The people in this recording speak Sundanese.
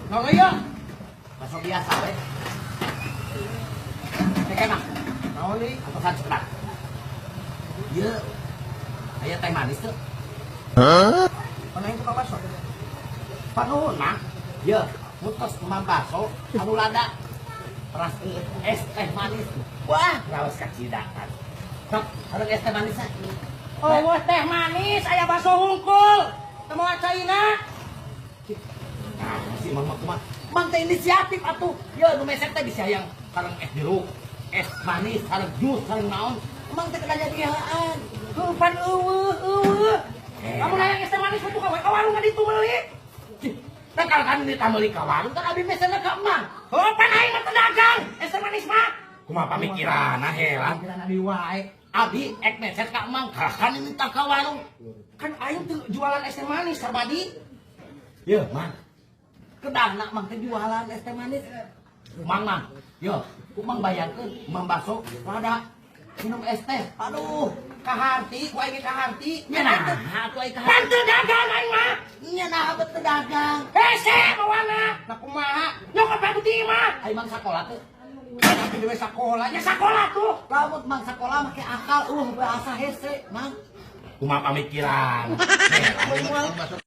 Naon ieu? Bakso biasa we. Teh, Mang. Naon deui? Antosan sekedap. Ieu aya teh manis tuh. Mana itu tukang bakso? Panuhun, Mang. Ieu, mutos emam bakso anu lada. Teras es teh manis. Wah, raos kacidakan. Sok, sareng es teh manisna. Oh, teh manis, aya bakso hungkul. Teu mawa caina. Nah, si Mang mah kumaha? Mang teh inisiatif atuh. Ieu nu meser teh bisa yang sareng es jeruk, es manis, sareng jus, sareng naon. Mang teh kedah nyadiaan. Heuh, pan euweuh, euweuh. Eh. Kamu hayang es teh manis mah tukang we ka warung ditu meuli. Tah, kalau kan ditameli ka warung kan abi meserna ka Emang. Heuh, pan aing mah teu dagang es teh manis mah. Kumaha pamikiranna, heran. Pamikiran abi wae. Abi ek meser ka Emang, kan ini minta ka warung. Kan aing teu jualan es teh manis, Sarmadi. Ye, Mang. Kedahna Mang teh jualan es teh manis. Mang, Mang. Yo, ku Mang bayarkeun Mang bakso lada minum es teh. Aduh, Kaharti, ku aing ge kaharti. Nya nah, atuh aing Pan kaharti. teu dagang aing mah. Nya nah bet teu dagang. Hese mawana. Nah, kumaha? Nyokot bae beuti mah. Ai Mang sakola teu? Tapi dewe sakola, nya sakola tuh. Lamun Mang sakola make akal, bahasa hese, Mang. Kumaha pamikiran? Heran.